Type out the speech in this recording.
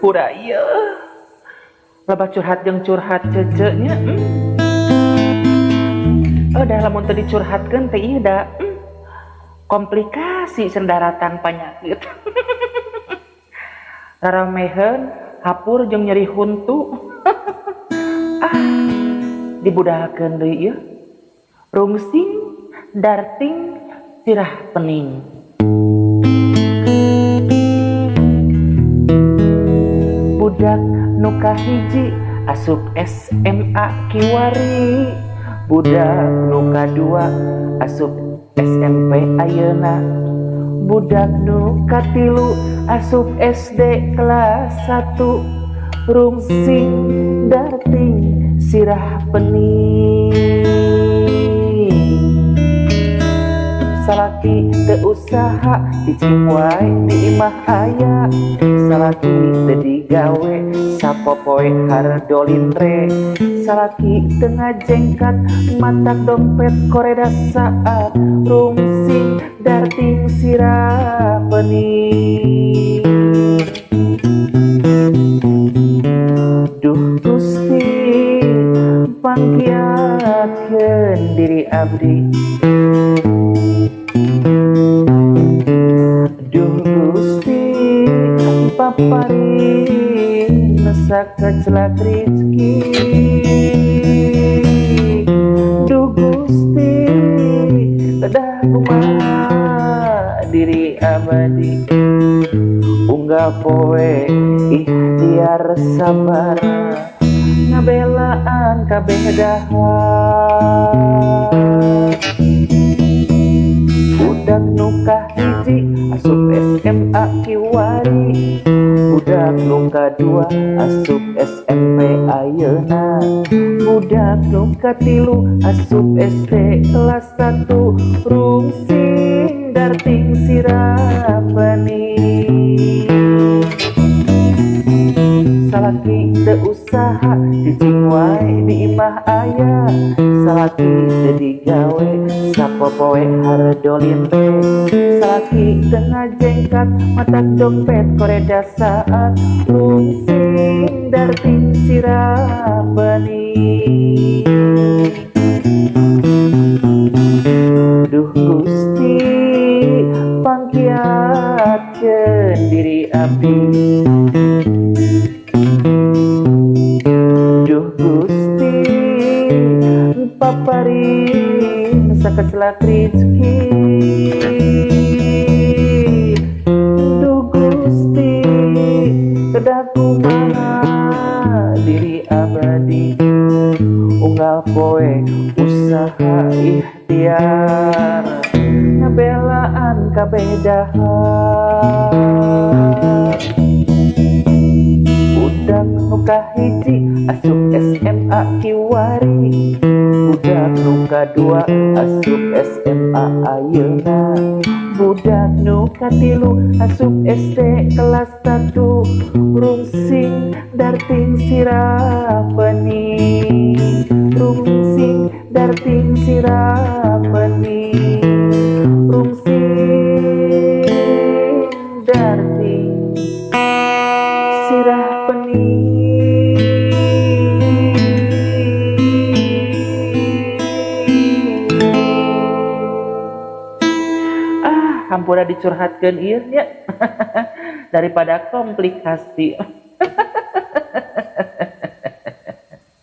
Hampura ieu. Loba curhat jeung curhat cece nya. Dah lamun teu dicurhatkeun teh ieu da komplikasi sendaratan panyakit. Rarameheun hapur jeung nyeri huntu. Ah, dibudalkeun deui ieu. Rungsing darting sirah pening. Budak nu kahiji asup SMA kiwari, budak nu kadua asup SMP ayeuna, budak nu katilu asup SD kelas 1. Rungsing darting sirah pening. Salaki teu usaha cicing wae di imah aya, salaki teu digawe sapopoe hardolintre, salaki teu ngajengkat matak dompet koreda saat. Rungsing darting sirah pening. Duh Gusti pangkiatkeun diri abdi. Duh Gusti paparin sakecelak rezeki. Duh Gusti kedah kumaha diri abadi. Unggal poe ikhtiar sabar ngabelaan kabeh dahar. Budak nu kahiji asup SMA kiwari, budak nu kadua asup SMP ayeuna, budak nu katilu asup SD kelas 1. Rungsing darting sirah pening. Salaki teu usaha cicing wae di imah aya, salaki teu digawe sapopoe hardolintre, salaki teu ngajengkat matak dompet koreda saat. Rungsing darting sirah pening. Duh Gusti pangkiatkeun diri abdi. Duh Gusti paparin sakecelak rezeki. Duh Gusti kedah kumaha diri abadi. Unggal poe usaha ikhtiar ngabelaan kabeh dahar. Budak nu kahiji asup SMA kiwari, budak nu kadua asup SMA ayeuna, budak nu katilu asup SD kelas 1. Rungsing darting sirah pening. Rungsing darting sirah pening. Rungsing darting sirah pening. Ah, hampura dicurhatkeun ieu nya. Daripada komplikasi.